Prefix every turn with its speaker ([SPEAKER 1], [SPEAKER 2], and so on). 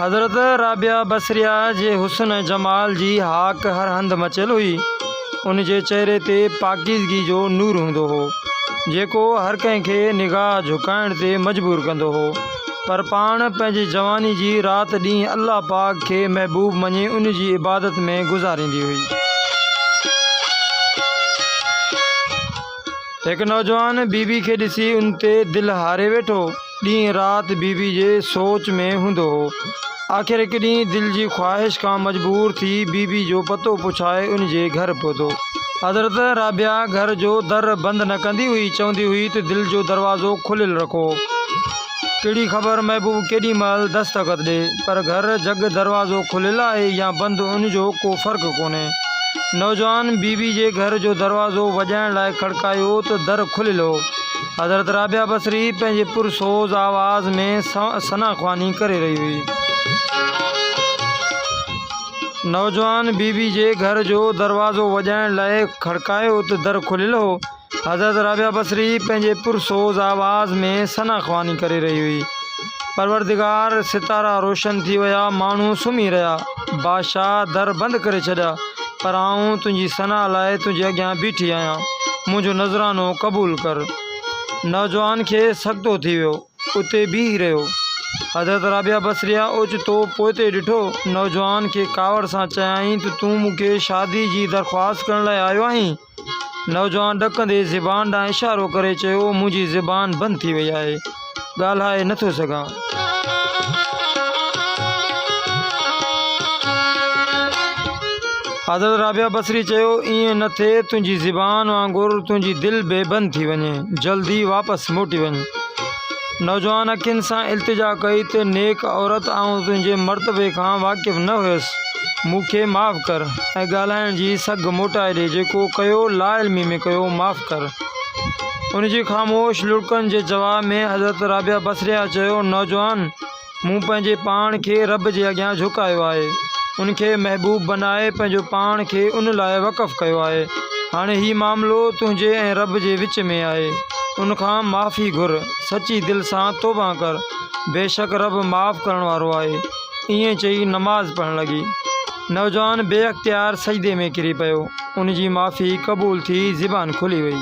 [SPEAKER 1] حضرت رابعه بصريه جي حسن ۽ جمال جي هاڪ هر هنڌ مچيل هئي. ان جي چهري تي پاڪيزگي جو نور هوندو هو، جيڪو هر ڪنهن کي نگاهه جهڪائڻ تي مجبور ڪندو هو. پر پاڻ پنهنجي جواني جي رات ڏينهن الله پاڪ کي محبوب مڃي ان جي عبادت ۾ گذاريندي هئي. هڪ نوجوان بي بي کي ڏسي ان تي دل هاري ويٺو. ڏينهن رات بي بي جي سوچ ۾ هوندو هو. آخر هڪ ڏينهن دل جي خواهش کان مجبور ٿي بي بي جو پتو پڇائي ان جي گهر پهتو. حضرت رابعه گهر جو در بند نه ڪندي هئي، چوندي هئي ته دل جو دروازو کليل رکو. ڪهڙي خبر محبوب ڪيڏي مهل دستخط ڏي، پر گهر جڳ دروازو کليل آهي يا بند ان جو ڪو فرق ڪونهي. نوجوان بي بي جي گهر جو دروازو وڄائڻ لاء کڙڪايو ته در کليل هو. حضرت رابعه بصري پنهنجي پرسوز آواز ۾ ثنا خواني ڪري رهي هئي. نوجوان بي بي جي گهر جو دروازو وڄائڻ لاء کڙڪايو ته در کليل هو. حضرت رابعه بصري پنهنجي پرسوز آواز ۾ ثنا خواني ڪري رهي هئي. پروردگار، ستارا روشن ٿي ويا، ماڻهو سمهي رهيا، بادشاهه در بند ڪري ڇڏيا، پر آئون تنهنجي ثنا لاء تنهنجي اڳيان بيٺي آهيان، منهنجو نذرانو قبول ڪر. نوجوان کي سڪتو ٿي ويو، اتي بيهي رهيو. حضرت رابعه بصريه اوچتو پوئتي ڏٺو، نوجوان کي ڪاوڙ سان چيائين ته تون مون کي شادي جي درخواست ڪرڻ لاء آيو آهين؟ نوجوان ڏڪندي زبان ڏانهن اشارو ڪري چيو، منهنجي زبان بند ٿي وئي آهي، ڳالهائي نه ٿو سگهان. حضرت رابعه بصري چيو، ائين نه ٿئي تنهنجي زبان وانگر تنهنجي دل به بند ٿي وڃي، جلدي واپس موٽي وڃ. نوجوان اکين سان التجا ڪئي ته نيڪ عورت آئون تنهنجي مرتبي کان واقف نه هيس، مون کي معاف ڪر ۽ ڳالهائڻ جي سگهه موٽائي ڏي جيڪو ڪيو لاعلمي ۾ ڪيو معاف ڪر. ان جي خاموش لڙڪن جي جواب ۾ حضرت رابعه بصريه چيو، نوجوان! مون پنهنجي پاڻ کي رب جي اڳيان جهڪايو آهي، ان کي محبوب بنائي پنهنجو پاڻ کي ان لاء وقف ڪيو آهي. هاڻي هي معاملو تنهنجي ۽ رب جي وچ ۾ آهي، ان کان معافي گهر، سچي دل سان توبه ڪر، بيشڪ رب معاف ڪرڻ وارو آهي. ائين چئي نماز پڙهڻ لڳي. نوجوان بي اختيار سجدي ۾ ڪري پيو. ان جي معافي قبول ٿي، زبان کلي وئي.